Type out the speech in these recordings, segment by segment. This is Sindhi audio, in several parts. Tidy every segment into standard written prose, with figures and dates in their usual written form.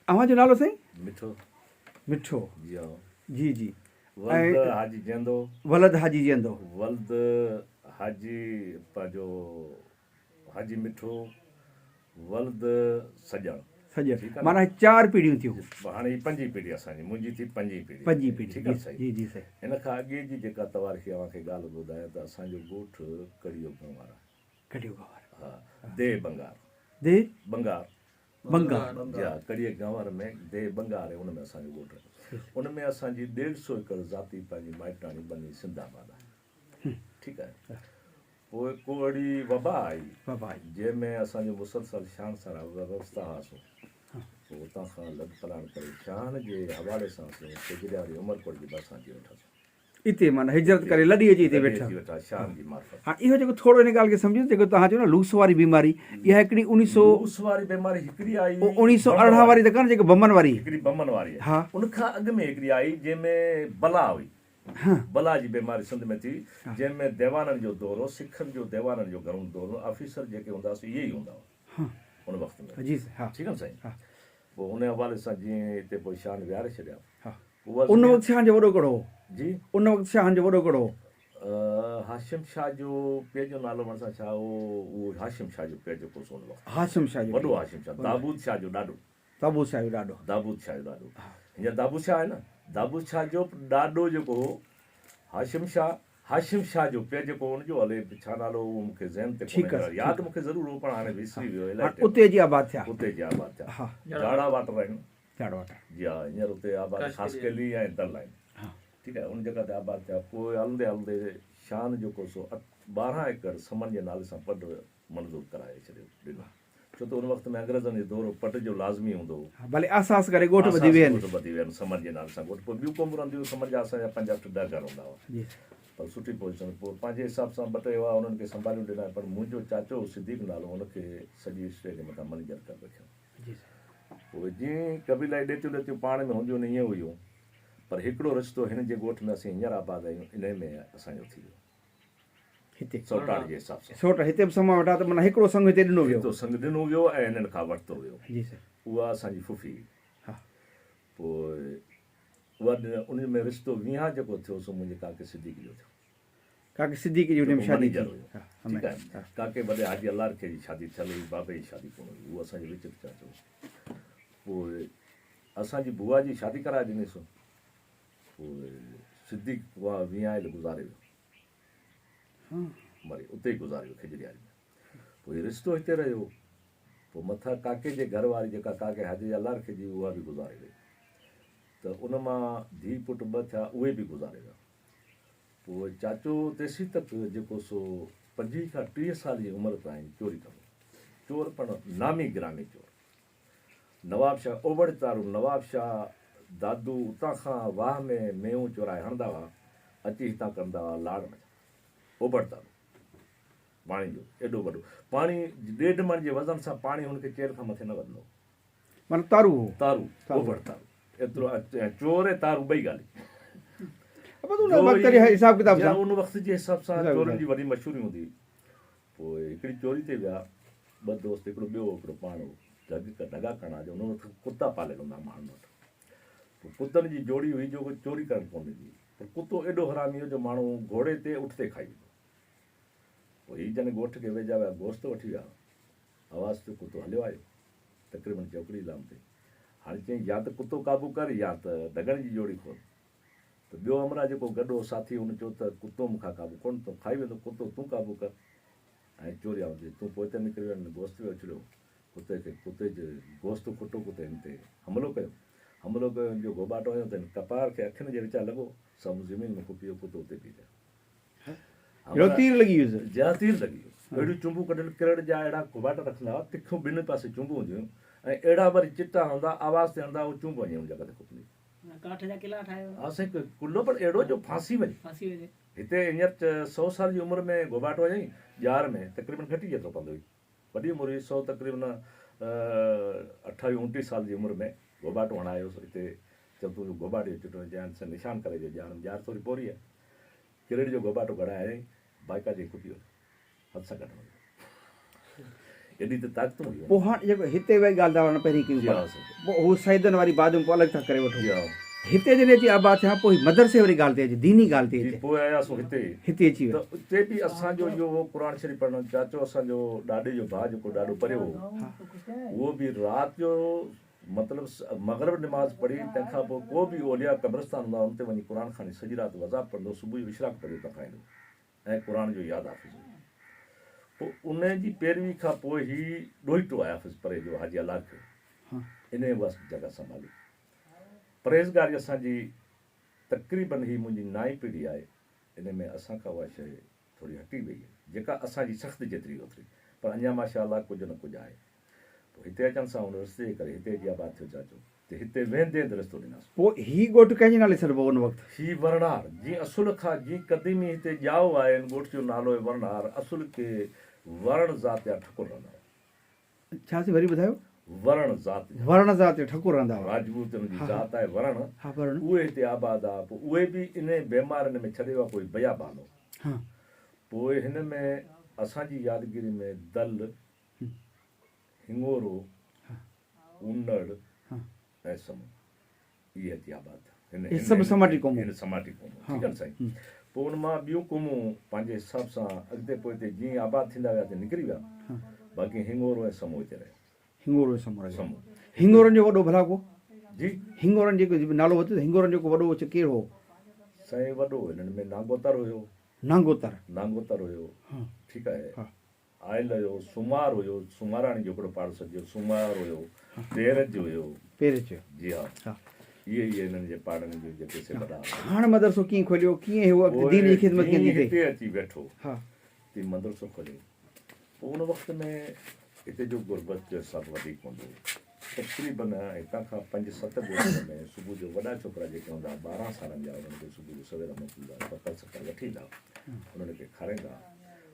اوهان جو نالو سائين؟ مٺو. مٺو. جي ها. جي جي. ولد حاجي جيئندو. ولد حاجي جيئندو. ولد حاجي پنهنجو حاجي مٺو ولد سڄڻ. سڄڻ معنيٰ چار پيڙهيون ٿيون. هاڻي هي پنجين پيڙهي اسان جي منهنجي ٿي پنجين پيڙهي. پنجين پيڙهي ٺيڪ آهي سائين. جي جي سائين. هن کان اڳي جي جيڪا تواريخي اوهان کي ڳالهه ٻڌايان ته اسان جو ڳوٺ ڪڙيو گنوار آهي. ڪڙيو گنوار. ها ديهه بنگار. ديهه بنگار. بنگار. جي ها ڪڙيي گنوار ۾ ديهه بنگار آهي ان ۾ اسان جو ڳوٺ آهي. ان ۾ اسان جي ڏيڍ سو ايڪڙ ذاتي پنهنجي مائٽاڻي ٻني سنڌ آباد آهي. ٺيڪ آهي. پوء ڪو اهڙي وبا آئي جنهن ۾ اسان جو مسلسل شاهن سان وابسته هئاسون. پوء اتان کان لڏ پلاڻ ڪري شاهن جي حوالي سان اسين کيجرياري عمرڪوٽ جي ڀرسان اچي ويٺاسون. اتي معنيٰ هجرت ڪري لڏي اچي اتي ويٺا. لڏي اچي ويٺا شاهن جي معرفت. هاڻ اهو جيڪو ٿورو ان ڳالهه کي سمجهون جيڪو توهان چيو نه لوس واري بيماري اها هڪڙي اوڻيهه سو. لوس واري بيماري هڪڙي آئي. اوڻيهه سو ارڙهن واري ته ڪانه جيڪو بمن واري. هڪڙي بمن واري آئي. ها. ان کان اڳ ۾ هڪڙي آئي جنهن ۾ بلا هئي. بلا جي بيماري سنڌ ۾ ٿي، جنهن ۾ ديوانن جو دور هو، سکن جو ديوانن جو گهڻو دور هو، آفيسر جيڪي هوندا سي اهي ئي هوندا هئا ان وقت ۾. ٺيڪ آهي نه سائين. پوء ان حوالي سان جيئن هتي پوء شاهن ويهاري ڇڏيا. ان وقت شاهن جو وڏو ڪهڙو هو؟ جي. ان وقت شاهن جو وڏو ڪهڙو هو؟ هاشم شاهه جو پيء جو نالو مون سان ڇا هو، اهو هاشم شاهه جو پيء جيڪو سو ان وقت. هاشم شاهه جو پيء. وڏو هاشم شاهه، دابود شاهه جو ڏاڏو. دابود شاهه جو ڏاڏو. دابود شاهه جو ڏاڏو. هينئر دابود شاهه آهي نه، دابود شاهه جو ڏاڏو جيڪو هو هاشم شاهه، هاشم شاهه جو پيء جيڪو هو ان جو الائي ڇا نالو هو اهو مون کي ذهن تي ڪونهي ٺيڪ آهي، ياد مون کي ضرور هو پر هاڻي وسري ويو الائي هاڻ اتي اچي آباد ٿيا. اتي اچي آباد ٿيا. جاڙا واٽر آهن. جاڙا واٽر. جي ها هينئر اتي آباد خاصخيلي ۽ دل آهن. ٺيڪ آهي ان جڳهه تي آباد ٿيا پوء هلندي هلندي شان جيڪو سو 12 ايڪڙ سمن جي نالي سان پڊ منظور ڪرائي ڇڏيو ڏنو. ڇو ته ان وقت ۾ انگريزن جو دور هو، پٽ جو لازمي هوندو هو. ها ڀلي آساس ڪري ڳوٺ ٻڌي ويهن. ڳوٺ ٻڌي ويهن سمن جي نالي سان ڳوٺ. پوء ٻيون قومون رهنديون هيون، سمن جا اسان جا پنج اٺ ڏهه گهر هوندا هئا. جي. پر سٺي پوزيشن. پوء پنهنجي حساب سان ٻه ٽي هئا، انهن کي سنڀاليون ڏنائين، پر منهنجو چاچو هو صديق نالو، ان کي سڄي اسٽيٽ جي مٿان مئنيجر ڪري رکيائون. جي. پوء جيئن قبيلائي ڏيتيون ليتيون پاڻ ۾ هونديون آهن ائين هيون، پر هڪڙو رشتو هن جي ڳوٺ ۾ اسين هينئر آباد آهيون، انهي ۾ اسان جو ٿي ويو. هتي. سوٽاڙ جي حساب سان. سوٽ هتي به سما وٺا ته معنيٰ هڪڙو سڱ هتي ڏنو ويو. هڪڙو سڱ ڏنو ويو ۽ هنن کان ورتو ويو. جي سر. اها اسان جي ڦڦي هئي. ها. پوء اها ان ۾ رشتو ويهان جيڪو ٿيو سو منهنجي ڪاڪي صديق جو ٿيو. ڪاڪي صديق جي ان ۾ شادي ٿي. ها ٺيڪ آهي. ڪاڪي وڏي حاجي الله رکي جي شادي ٿيل هئي، بابي جي شادي ڪونه هئي. هو اسان جو وچ چاچو هو. پوء اسان جي بوا جي شادي ڪرائي ڏنيسون. پوء صديق اها ويهان گذاري ويو. مري اتي ئي گذاري ويو کجرياري ۾. پوء هي رشتو هتي رهيو. پوء مٿان ڪاڪي جي گهر واري جيڪا ڪاڪي حاجي جي الله رکي جي اها به گذاري وئي ته ان مان ڌيء پٽ ٻه ٿيا اهي به گذاري ويا. پوء چاچو تيسين تڪ جيڪو سو 25 کان 30 سال جي عمر تائين چوري ڪندو. چور پڻ نامي گرامي چور. نواب شاهه اوڀڙ تارو نواب شاهه دادو اتان کان واهه ۾ ميون چورائي هڻندا هئا، اچي هتان ڪندا هئا لاڙ منجهان اوڀڙ تارو پاڻي جو ايڏو وڏو پاڻي ڏيڍ مڻ جي وزن سان پاڻي هن کي چيلهه کان مٿي نه وڌندو هو. معنيٰ تارو هو. تارو اوڀڙ تارو ايترو چور ۽ تارو ٻئي ڳالهيون. بس ان وقت جي حساب ڪتاب سان. ان وقت جي حساب سان چورن جي وڏي مشهوري هوندي هئي. پوء هڪڙي چوري تي ويا ٻه دوست هڪڙو ٻيو هو هڪڙو پاڻ هو ڍڳ ڍڳا ڪرڻ آيا انهن وٽ ڪتا پاليل هوندا هئا ماڻهن وٽ پوء ڪتن جي جوڙي هئي جو چوري ڪرڻ ڪونه ڏيندي هئي پر ڪتو ايڏو حرامي هو جو ماڻهو گهوڙي تي اٺ تي کائي ويندو پوء هي جڏهن ڳوٺ کي ويجها ويا گوشت وٺي ويا آواز ٿيو ڪتو هليو آيو تقريبن چوڪڙي لام تي هاڻي چيائين يا ته ڪتو قابو ڪر يا ته ڍڳن جي جوڙي کول ته ٻيو همراهه جيڪو گڏ هو ساٿي هن چيو ته ڪتو مون کان قابو ڪونه ٿو کائي ويندو ڪتو تون قابو ڪر ۽ چوري آئون چئي تون پوئتي نڪري ويو هن گوشت به اڇليو ڪتي کي ڪتي جي گوشت کٽو ڪتي هن تي حملو ڪيو حملو ڪيو هن جو گهوٻاٽو هنيو ته هن ڪپار کي اکين جي وچان لڳو سامهون زمين ۾ کپي ويو ڪتو اتي بيهي رهيو. اهڙو تير لڳي ويس. جي ها تير لڳي ويو. اهڙيون چونبون ڪڍيل ڪرڙ جا اهڙا گهوٻاٽا رکندا هئا تکيون ٻنهي پاسي چونبون هونديون هيون ۽ اهڙا وري چٽا هوندا آواز تي هڻندا هئا چونب وڃي ان جڳهه تي کپندي. ڪاٺ جا قلعا ٺاهيو. ها سائين قلعو پر اهڙو جو ڦاسي وڃي. ڦاسي وڃي. هتي هينئر سئو سال جي عمر ۾ گهوٻاٽو هنيائين ڄار ۾ تقريبن گهٽي جيترو پنڌ هئي. وڏي عمر هئي سو تقريبن اٺاويهه اڻٽيهه سال جي عمر ۾ گهوٻاٽو هڻايو هوس هتي چئو تون جو گهوٻاٽي جو چٽو هنيائين چيائين نشان ڪري جو ڄار ۾ ڄار ٿوري پوري آهي. ڪرڙ جو گهوٻاٽو گهڙائي هنيائين بائيڪا جي کپي وڃي. هٿ سان ڪڍڻو پيو. ايڏي ته طاقتون هيون. پوء هاڻ جيڪو هتي ويهي ڳالهه ٿا هاڻ پهرين ڪيون جي پيا ها سائين. پوء هو سيدن واري بعد ۾ پوء الڳ ٿا ڪري وٺون. جي ها. هتي جڏهن اچي آباد ٿيا پوء هي مدرسي واري ڳالهه تي اچي ديني ڳالهه تي جي اچي. پوء آياسون هتي. هتي اچي ويا. ته اتي به اسان جو اهو هو قرآن شريف پڙهڻ چاچو اسان جو ڏاڏي جو ڀاء جيڪو ڏاڏو پريو هو اهو به رات جو مطلب مغرب نماز پڙهي تنهن کان پوء ڪو به اولياء قبرستان هوندا هئا ان تي وڃي قرآن خواني سڄي رات وضاحت پڙهندو هو صبح جو اشراق پڙهي اتان کان ايندو هو. ۽ قرآن جو ياد حافظ هو. پوء ان جي پيروي کان پوء هي ڏوهيٽو آيو حافظ پري جو حاجي الله رکيو انهيء اها جڳهه سنڀالي. پرهيزگاري اسان جي تقريباً هي منهنجي نائين پيڙهي آهي ان ۾ اسان کان اها شيء ٿوري هٽي وئي آهي جيڪا اسان جي سخت جيتري اوتري پر اڃا ماشاء الله ڪجهه نه ڪجهه آهي. پوء هتي اچڻ سان ان رستي جي ڪري هتي اچي آباد ٿيو چاچو ته هتي ويندي ته رستو ڏناسون. پوء هي ڳوٺ ڪنهن جي نالي سڏبو هو ان وقت؟ هي ورڻار، جيئن اصل کان جيئن قديمي هتي ڄائو آهي ان ڳوٺ جو نالو آهي ورڻار، اصل ڪي ورڻ ذات جا ٺڪر رهندا هئا. ڇا سي وري ٻڌايو؟ ورڻ ذات جا. ورڻ ذات جا ٺڪر رهندا هئا. راجپوت ان جي ذات آهي ورڻ، ها ورڻ. اهي هتي آباد ها، پوء اهي به انهي بيمارين ۾ ڇڏي ويا، پوء بيابان هو. ها. پوء هن ۾ اسان جي يادگيري ۾ دل، هڱورو، اونڙ ۽ سمون اهي اچي آباد ٿيا. اهي سڀ سماٽي قومون. هن سماٽي قومون ٺيڪ آهن سائين. پوء ان مان ٻيون قومون پنهنجي حساب سان اڳتي پوئتي جيئن آباد ٿيندا ويا تيئن نڪري ويا. باقي هڱورو ۽ سمون هتي رهيا. هڱورو ۽ سمون رهيا. سمون. هڱورن جو وڏو ڀلا ڪو؟ جي. هڱورن جيڪو نالو ورتو ته هڱورن جو ڪو وڏو ڪير هو؟ سائين وڏو هنن ۾ نانگوتر هيو. نانگوتر. نانگوتر هيو. ٺيڪ آهي. آيل هيو، سومار هيو، سوماراڻي جو هڪڙو پاڙو سڏجي هو، سومار هيو، پيرج هيو. پيرج هيو. جي ها. ها. اهي اهي هنن جي پاڙن جون جيڪي سي وڏا هئا. هاڻ مدرسو ڪيئن کوليو، ڪيئن هو اڳتي دين جي خدمت ڪيئن ٿي ٿئي؟ جيئن هتي اچي ويٺو ها. تيئن مدرسو کوليو. پوء ان وقت ۾ هتي جو غربت جو حساب وڌيڪ هوندو هو. تقريباً هتان کان پنج ست ڳوٺن ۾ صبح جو وڏا ڇوڪرا جيڪي هوندا ها 12 سالن جا انهن کي صبح جو سوير موڪليندا ها پپر سپر وٺي ايندا ها انهن کي کارائيندا ها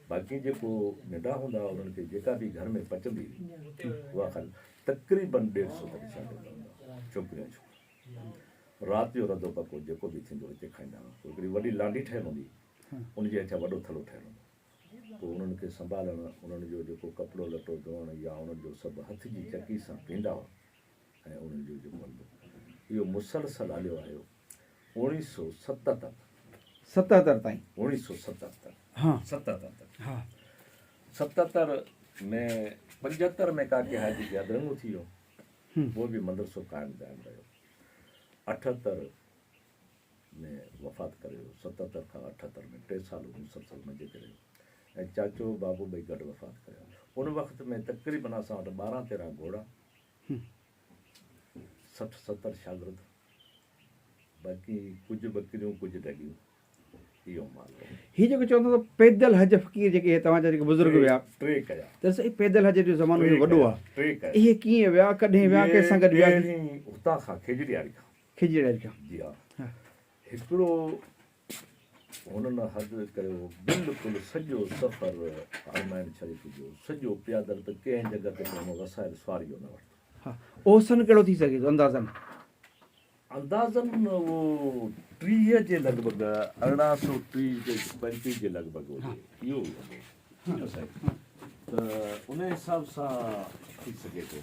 باقي جيڪو ننڍا هوندا ها انهن کي جيڪا به گهر ۾ پچندي هئي اها کائيندا تقريباً ڏيڍ سو تڪ شاگرد هوندا ها ڇوڪريون ۽ ڇوڪرا رات جو رڌو پڪو جيڪو به ٿيندو هتي کائيندا ها پوء هڪڙي وڏي لانڍي ٺهيل هوندي هئي ان جي هيٺيان وڏو ٿلهو ٺهيل هوندو هو. پوء انهن کي سنڀالڻ، انهن جو جيڪو ڪپڙو لٽو ڌوئڻ يا انهن جو سڀ هٿ جي چڪي سان پيندا هئا ۽ انهن جو جيڪو هلندو اهو مسلسل هليو آيو اوڻيهه سو ستهتر. ستهتر تائين. اوڻيهه سو ستهتر. ها. ستهتر تائين. ها. ستهتر ۾ پنجهتر ۾ ڪاڪي حاجي کي اڌرنگو ٿي ويو. پوء به مدرسو قائم دائم رهيو. اٺهتر ۾ وفات ڪري ويو. 77 کان 78 ۾ ٽي سال هو مسلسل مزي تي رهيو ۽ چاچو بابو ٻئي گڏ وفات ڪري ويا. ان وقت ۾ تقريبن اسان وٽ 12 13 گهوڙا، 60 70 شاگرد، باقي ڪجهه ٻڪريون ڪجهه ڍڳيون اهو مال هو. هي جيڪو چون ٿا ته پيدل حج فقير جيڪي اهي توهان جا جيڪي بزرگ ويا ٽي ڪيا. ته سائين پيدل حج جو زمانو اهو وڏو آهي. ٽي ڪيا. اهي ڪيئن ويا ڪڏهن ويا ڪنهن سان گڏ ويا؟ اهي پهرين هتان کان کيجڙياري کان. کيجڙياري کان. جي ها. هڪڙو هنن حد ڪيو بلڪل سڄو سفر حرمين شريف جو سڄو پيادل ته ڪنهن جڳهه تي به هن وسائل سواري جو نه ورتو. ها اهو سن ڪهڙو ٿي سگهي ٿو اندازن؟ اندازن اهو 30 جي لڳ ڀڳ 1830 35 جي لڳ ڀڳ هجي اهو ئي هوندو. ٺيڪ آهي سائين ته ان حساب سان ٿي سگهي ٿو.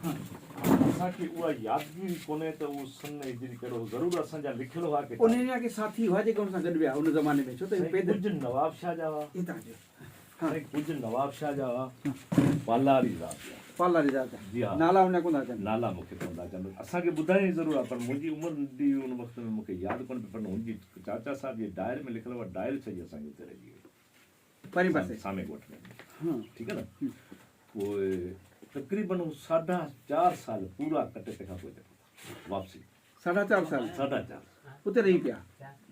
اسان کي اها يادگيري ڪونهي ته اهو سن هجري ڪهڙو هو ضرور اسان جا لکيل هئا ڪي انهن جا ڪي ساٿي هئا جيڪي ان سان گڏ ويا ان زماني ۾ ڇو ته سائين ڪجهه نواب شاهه جا هئا. سائين ڪجهه نواب شاهه جا هئا پالاري ذات جا. پالاري ذات جا. جي ها. نالا ان جا ڪونه ٿا اچن. نالا مون کي ڪونه ٿا اچن. اسان کي ٻڌايائين ضرور ها پر منهنجي عمر ننڍي هئي ان وقت ۾ مون کي ياد ڪونه پيو پر هن جي چاچا صاحب جي ڊائري ۾ لکيل هئا ڊائري سڄي اسان کي اتي رهجي وئي. پرين پاسي. سامي ڳوٺ ۾. ٺيڪ آهي نه. پوء تقريبن هو ساڍا چار سال پورا ڪٽي تنهن کان پوء هتي پهتا واپسي. ساڍا چار سال. ساڍا چار. اتي رهي پيا.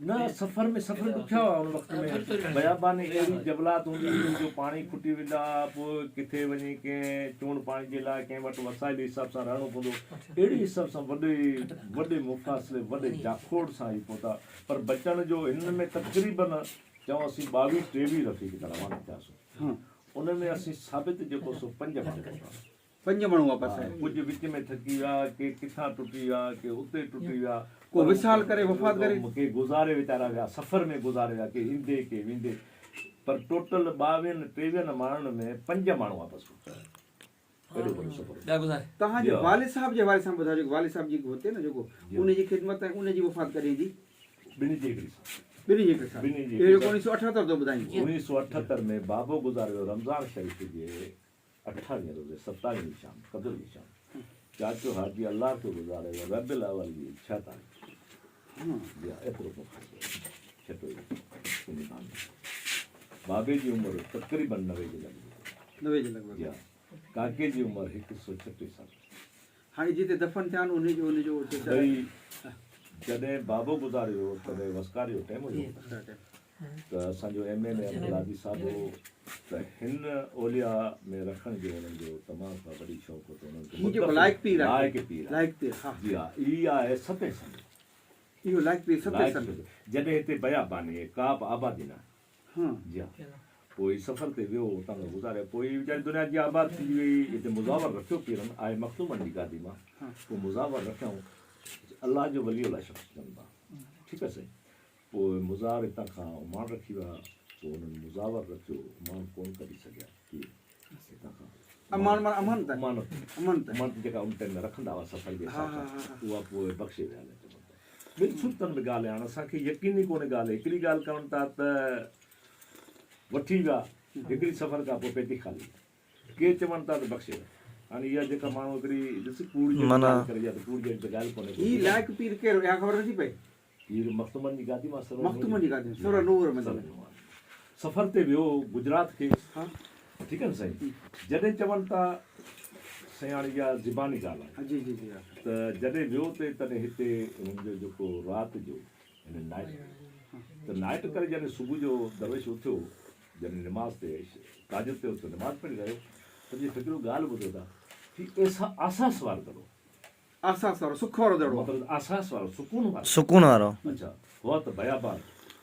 نه سفر ۾ سفر ڏکيا هئا ان وقت ۾ بياباني اهڙي جبلات هوندي هئي جو پاڻي کٽي ويندا هئا پوء ڪٿي وڃي ڪنهن چوڻ پاڻي جي لاء ڪنهن وٽ وسائل جي حساب سان رهڻو پوندو اهڙي حساب سان وڏي وڏي مفاصلي وڏي جاکوڙ سان هي پهتا پر بچڻ جو هنن ۾ تقريبن چئون اسين ٻاويهه ٽيويهه رفيق ته روانا ٿياسون ان ۾ اسين ثابت جيڪو سو پنج ماڻهو پهتاسون. پنج ماڻهو واپس آيا. ڪجهه وچ ۾ ٿڪي ويا، ڪي ڪٿان ٽٽي ويا، ڪي اتي ٽٽي ويا. ڪو وصال ڪري وفات ڪري. ڪي گذاري ويچارا ويا، سفر ۾ گذاري ويا، ڪي ايندي ڪي ويندي. پر ٽوٽل ٻاويهن ٽيويهن ماڻهن ۾ پنج ماڻهو واپس پهتا. ايڏو وڏو سفر هو. ٻيا گذاري. توهان جي والد صاحب جي حوالي سان ٻڌايو جيڪو والد صاحب جي هتي نه جيڪو ان جي خدمت ۽ ان جي وفات ڪڏهن ٿي؟ ٻنهي جي هڪڙي سال. ٻنهي جي هڪڙي سال. ٻنهي جي اهو جيڪو 1978 ٿو ٻڌائين. 1978 ۾ بابو گذاريو رمضان شريف جي اٺاويهين روزي ستاويهين جي شام قدر جي شام چاچو حاجي الله کي گذاريو ربيع الاول جي ڇهه تاريخ جي ها ايترو مفاصلو ڇٽو ئي انهي بهاني بابي جي عمر تقريبن 90 جي لڳ ڀڳ 90 جي لڳ ڀڳ جي ها ڪاڪي جي عمر 136 سال. هاڻي جتي دفن ٿيا آهن انهي جو انهي جو ٻئي جڏهن بابو گذاريو هو تڏهن وسڪاري جو ٽيم هيو ته اسان جو ايم اين اي عبدالهادي صاحب هو ته هن اولياء ۾ رکڻ جو انهن جو تمام کان وڏي شوق هو ته انهن کي هي جيڪو لائق پير آهي لائق پير لائق پير ها جي ها هي آهي ستين سن اهو لائق پير ستين سن جڏهن هتي بياباني ڪا به آبادي نه جي ها پوء هي سفر تي ويو اتان کان گذاريو پوء هي ويچاري دنيا جي آباد ٿي وئي هتي مزاور رکيو پيرن آهي مخدومن جي گادي مان پوء مزاور رکيائون الله جو ولي الله شخص چون ٿا ٺيڪ آهي سائين پوء مزار هتان کان عمان رکي ويا پوء انهن مزاور رکيو عمان ڪون ڪڍي سگهيا پير هتان کان امان معنيٰ امانت امانت امانت امانت جيڪا ان ٽائيم ۾ رکندا هئا سفر جي حساب سان اها پوء بخشي ويا هليا چون ٿا ٻن صورتن ۾ ڳالهه آهي هاڻ اسان کي يقين ئي ڪونهي ڳالهه هڪڙي ڳالهه ڪن ٿا ته وٺي ويا هڪڙي سفر کان پوء پيتي خالي ڪي چون ٿا ته بخشي ويا هاڻي اها جيڪا ماڻهو هڪڙي ڏس ڪوڙ جهڙي ڳالهه ڪري اها ته ڪوڙ جهڙي ته ڳالهه ڪونهي هي لائق پير ڪير اها خبر نٿي پئي پير مخدومن جي گادي مان سرور مخدومن جي گادي سرور نور منزل سفر تي ويو گجرات کي ٺيڪ آهي نه سائين جڏهن چون ٿا سائين هاڻي اها زباني ڳالهه آهي جي جي جي ته جڏهن ويو تي تڏهن هتي هن جو جيڪو رات جو هن نائٽ ته نائٽ ڪري جڏهن صبح جو درويش اٿيو جڏهن نماز تي تاجد تي اٿيو نماز پڙهي رهيو ته جي فڪرو ڳالهه ٻڌو ٿا هي آساس وارو دڙو آساس وارو سک وارو دڙو. مطلب آساس وارو سڪون وارو. سڪون وارو. اڇا هئا ته بيابان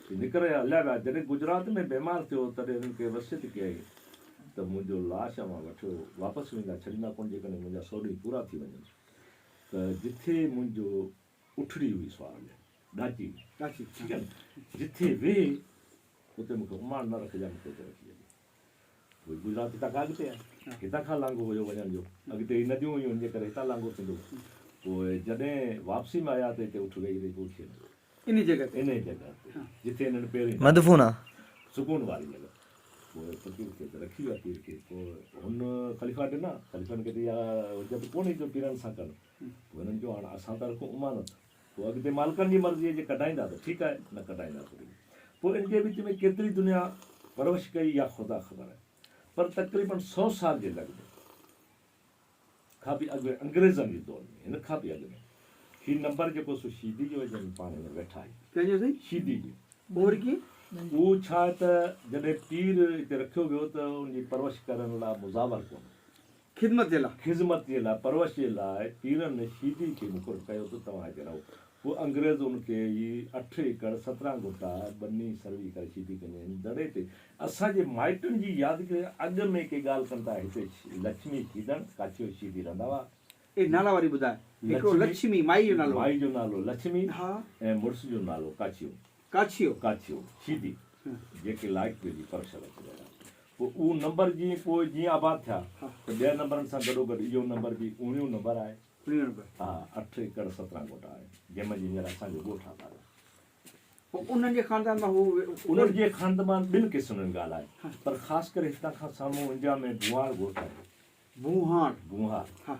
ٿي نڪر يا هليا ويا. جڏهن گجرات ۾ بيمار ٿيو تڏهن هنن کي وصيت ڪيائين ته منهنجو لاش اوهان وٺيو واپس ويندا ڇڏيندا ڪونه جيڪڏهن منهنجا سو ڏينهن پورا ٿي وڃن ته جٿي منهنجو اٺڙي هئي سوار لئه ڏاچي ڏاچي ٺيڪ آهي نه جٿي ويهي اتي مون کي اماڻ نه رکجان مون کي اتي رکي ڇڏجو. پوء گجرات هتان کان اڳتي آهي. هتان کان لانگهو هيو وڃڻ جو. اڳتي هي نديون هيون، ان جي ڪري هتان لانگهو ٿيندو هو. پوء جڏهن واپسي ۾ آيا ته هتي اٺ ويهي رهي پوء اٺي ويو. انهيء جڳهه تي. انهيء جڳهه تي، جتي هنن پهرين مدفون آ. سڪون واري جڳهه. پوء فقير کي ته رکي ويا پير کي. پوء هن خليفا ڏنا. خليفن کي ته اها حجت ڪونهي جو پيرن سان ڪن. پوء هنن چيو هاڻ اسان ٿا رکون امانت. پوء اڳتي مالڪن جي مرضي آهي جي ڪڍائيندا ته ٺيڪ آهي نه ڪڍائيندا ته وري پوء ان جي وچ ۾ ڪيتري دنيا پرورش ڪئي اها خدا خبر آهي پر تقريبن سئو سال جي لڳ ڀڳ کان به اڳ ۾ انگريزن جي دور ۾ هن کان به اڳ ۾ هي نمبر جيڪو سو شيدي جو آهي جنهن ۾ پاڻ هينئر ويٺا آهيون. ڪنهن جو سائين؟ شيدي جو. اهو وري ڪيئن؟ اهو ڇا آهي ته جڏهن پير هتي رکيو ويو ته ان جي پرورش ڪرڻ لاء مزاور ڪونه هو. خدمت جي لاء. خذمت جي لاء، پرورش جي لاء پيرن شيدي کي مقرر ڪيو ته توهان هتي رهو. پوء انگريز ان کي هي اٺ ايڪڙ 17 گهٽا ٻني سروي ڪري شيدي ڪنجي هن دڙي تي اسان جي مائٽن جي يادگيري اڳ ۾ ڪي ڳالهه ڪن ٿا هتي لڇمي شيدڻ، ڪاڇيو شيدي رهندا هئا. اي نالا وري ٻڌاء. هڪڙو لڇمي مائي جو نالو. مائي جو نالو لڇمي ۽ مڙس جو نالو ڪاڇيو. ڪاڇيو. ڪاڇيو شيدي جيڪي لائق پيء جي پرش رکي رهيا. پوء اهو نمبر جيئن پوء جيئن آباد ٿيا ته ٻين نمبرن سان گڏوگڏ اهو نمبر به اوڻيهون نمبر آهي. اوڻيهون نمبر. ها اٺ ايڪڙ 17 گهوٽا آهي جنهن منجهه هينئر اسان جو ڳوٺ آباد آهي. پوء انهن جي خاندان مان هو. انهن جي خاندان مان ٻن قسمن جي ڳالهه آهي پر خاص ڪري هتان کان سامهون انڊيا ۾ ڀونهار ڳوٺ آهي. ڀونهار. ڀونهار. ها.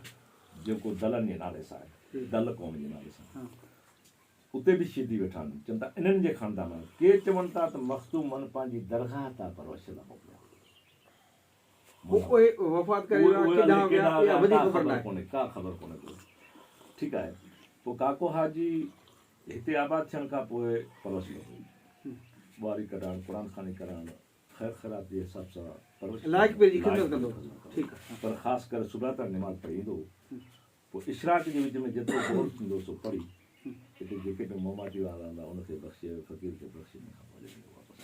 جيڪو دلن جي نالي سان آهي. دل قوم جي نالي سان. اتي به شيدي ويٺا آهن. چون ٿا انهن جي خاندان مان ڪي چون ٿا ته مخدومن پنهنجي درگاهه تان پرورش لاء موڪليا. پوء اهي وفات ڪري ويا ڪيڏانهن ويا اها وڌيڪ خبر ناهي. ڪا خبر ڪونهي ڪو. ٺيڪ آهي پوء ڪاڪو حاجي هتي آباد ٿيڻ کان پوء پرورش ۾ هئي. ٻواري ڪڍائڻ، قرآن خواني ڪرائڻ، خير خيرات جي حساب سان پرورش لائق پير جي خدمت ڪندو هو. ٺيڪ آهي. پر خاص ڪري صبح تائين نماز پڙهي ايندو هو. پوء اشراق جي وچ ۾ جيترو دور ٿيندو سو پڙهي، هتي جيڪي به موماٽي وارا هوندا ان کي بخشي فقير کي بخشي ان کان پوء هلي ويندو واپس.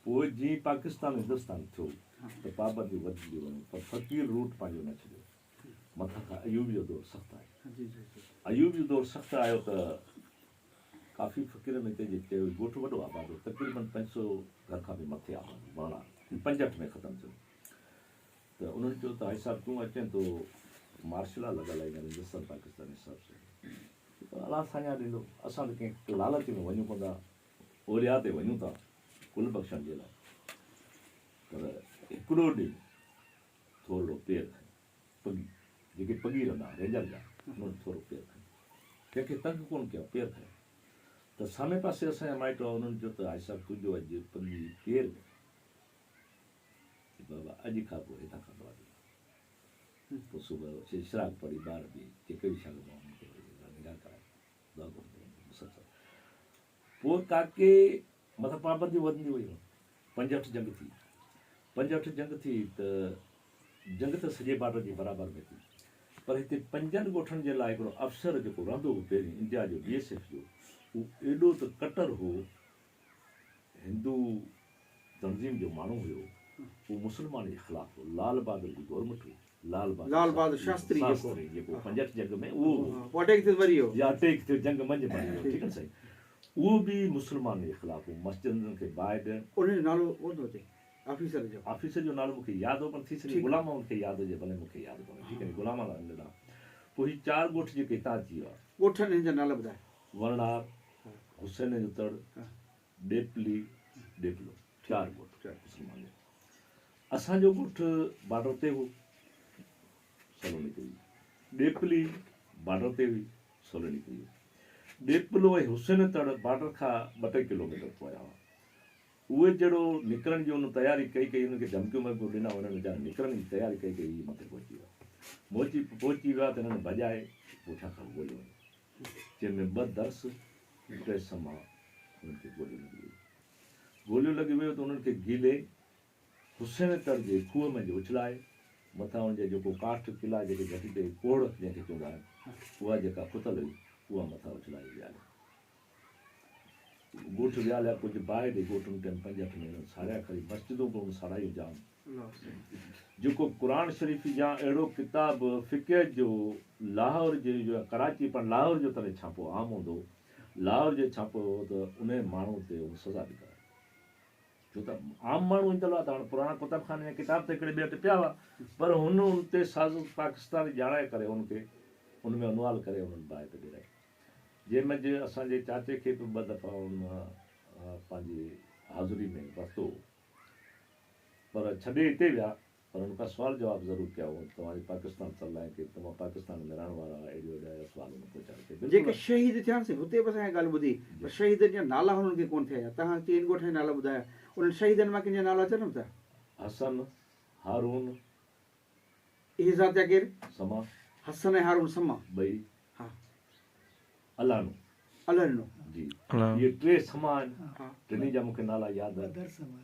پوء جيئن پاڪستان هندستان ٿيو ته پابنديون وڌنديون ويون پر فقير روٽ پنهنجو نه ڇڏيو. مٿان کان ايوب جو دور سخت آيو. ايوب جو دور سخت آيو ته ڪافي فقيرن هتي جي چيو ڳوٺ وڏو آباد هو تقريبن 500 گهر کان به مٿي آباد هو وڻڻا 65 ۾ ختم ٿيو. ته انهن چيو ته حاجي صاحب تون اچين ٿو مارشل لا لڳل آهي هينئر هندستان پاڪستان حساب سان چيو ته الله ساڃاهه ڏيندو اسان ته ڪنهن لالچ ۾ وڃون ڪونه ٿا اولياء تي وڃون ٿا ڪل بخشڻ جي لاء پر هڪڙو ڏينهن ٿورڙو پير کنيو پڳي جيڪي پڳي رهندا رينجر جا انهن ٿورو پير کنيو ڪنهن کي تنگ ڪونه ڪيو پير کنيو ته سامهين پاسي اسان جا مائٽ هئا انهن چيو ته حاجي صاحب تنهنجو اڄ پڳي پير ۾ چي بابا اڄ کان پوء هتان کان دعا ڏيندا. پوء صبح جو اشراق پڙهي ٻار به جيڪي به شاگرد هئا انهن کي وري نگاهه ڪرائي دعا گهرندو وڃي مسلسل. پوء ڪاڪي مٿان پابنديون وڌنديون ويون. 65 جنگ ٿي. 65 جنگ ٿي ته جنگ ته سڄي بارڊر جي برابر ۾ ٿي پر هتي پنجن ڳوٺن جي لاء هڪڙو افسر جيڪو رهندو هو پهرين انڊيا جو بي ايس ايف جو اهو ايڏو ته ڪٽر هو هندو تنظيم جو ماڻهو هيو اهو مسلمان جي خلاف هو لال بهادر جي گورنمينٽ هئي لال بهادر شاستري جيڪو 65 جنگ ۾ اهو هو پوء اٽيڪ ٿيو مري ويو يا اٽيڪ ٿيو جنگ منجهه مري ويو ٺيڪ آهي سائين اهو به مسلمان جي خلاف هو مسجدن کي باهه ڏيڻ ان جو نالو ڪونه ٿو اچي آفيسر جو آفيسر جو نالو مونکي ياد هو پر ٿي سگهي غلام محمد کي ياد هجي ڀلي مونکي ياد ڪونهي ٺيڪ آهي غلام محمد ڏنا پوء هي چار ڳوٺ جيڪي هتان اچي ويا ڳوٺن هن جا نالا ٻڌاء ورڻار حسين جو تڙ، ڏيپلي، ڏيپلو، چار ڳوٺ مسلمان جا. اسان جو ڳوٺ بارڊر تي هو، سولو نڪري ويو. ڏيپلي بارڊر تي هئي، سولو نڪري ويو. ڏيپلو ۽ حسين تڙ بارڊر کان ٻه ٽي ڪلوميٽر پويان هئا. اهي جهڙو نڪرڻ جي ان تياري ڪئي ڪئي انهن کي ڌمڪيون ومڪيون ڏنا انهن ويچارن نڪرڻ جي تياري ڪئي ڪئي اهي مٿي پهچي ويا. موچي پهچي ويا ته انهن ڀڄائي پٺيان کان ڳوليو وڃي. جنهن ۾ ٻه درس ٽي سما انهن کي گوليون لڳي ويون. گوليون لڳي ويون ته انهن کي گيلي حسين تڙ جي کوهه منجهه اڇلائي مٿان ان جي جيڪو ڪاٺ ڪلا جيڪي گهٽي تي ڪوڙ جنهن کي چوندا آهن اها جيڪا کتل هئي اها مٿان اڇلائي ويا هليا. ڳوٺ ويا هليا ڪجهه باهه ڏئي ڳوٺ ان ٽائيم 65 ۾ انهن ساڙيا کري مسجدون به انهن ساڙايون جام. جيڪو قرآن شريف يا اهڙو ڪتاب فقه جو لاهور جي يا ڪراچي پر لاهور جو تڏهن ڇاپو عام هوندو هو لاهور جو ڇاپو هو ته انهي ماڻهو تي هن سزا به ڪرائي ڇو ته عام ماڻهو ايندل هئا ته هاڻ پراڻا ڪتب خاني جا ڪتاب ته هڪڙي ٻئي وٽ پيا هئا پر هن ان تي سازش پاڪستان ڄاڻائي ڪري ان کي ان ۾ انوال ڪري انهن باهه تي ڏرائي جنهن منجهه اسان جي چاچي کي به ٻه دفعا ان پنهنجي حاضري ۾ ورتو پر ڇڏي اتي ويا پر ان کان سوال جواب ضرور ڪيا هو توهان جي پاڪستان سان لائين ڪئي توهان پاڪستان ۾ رهڻ وارا اهڙيون اهڙا سوال هن پڇا ڪئي بلڪل جيڪي شهيد ٿيا سي هتي به اسان اها ڳالهه ٻڌي پر شهيدن جا نالا هنن کي ڪونه ٿي آيا توهان چئن ڳوٺن جا نالا ٻڌايا انهن شهيدن مان ڪن جا نالا اچن ٿا؟ حسن، هارون. اهي ذات جا ڪير؟ سما. حسن ۽ هارون سما. ٻئي. ها. الانو. الانو. جي اهي ٽي سما آهن ٽنهي جا مون کي نالا ياد آهن.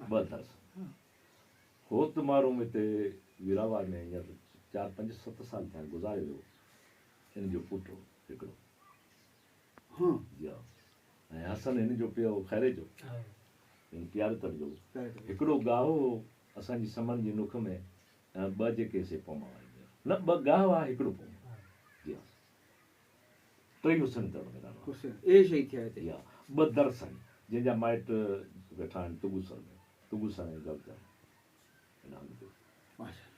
ٻه درس. هوت مارون هتي ويراواهه ۾ هينئر چار پنج ست سال ٿيا آهن گذاري ويو ان جو پٽ هو هڪڙو. جي ها ۽ حسن هن جو پيء هو خيري جو يعني پياري تڙ جو هڪڙو ڳاهو هو اسان جي سمن جي نک ۾ ۽ ٻه جيڪي سي پوما هئا نه ٻه ڳاهه هئا هڪڙو پومو جي ها. ٽئي حسين تڙ ۾ رهڻ وارا. حسين اهي شهيد ٿيا هتي. جي ها ٻه درس آهن جنهن جا مائٽ ويٺا آهن تگوسر ۾ تگوسر ۽ گلچر ان هنڌ تي. ماشاءالله.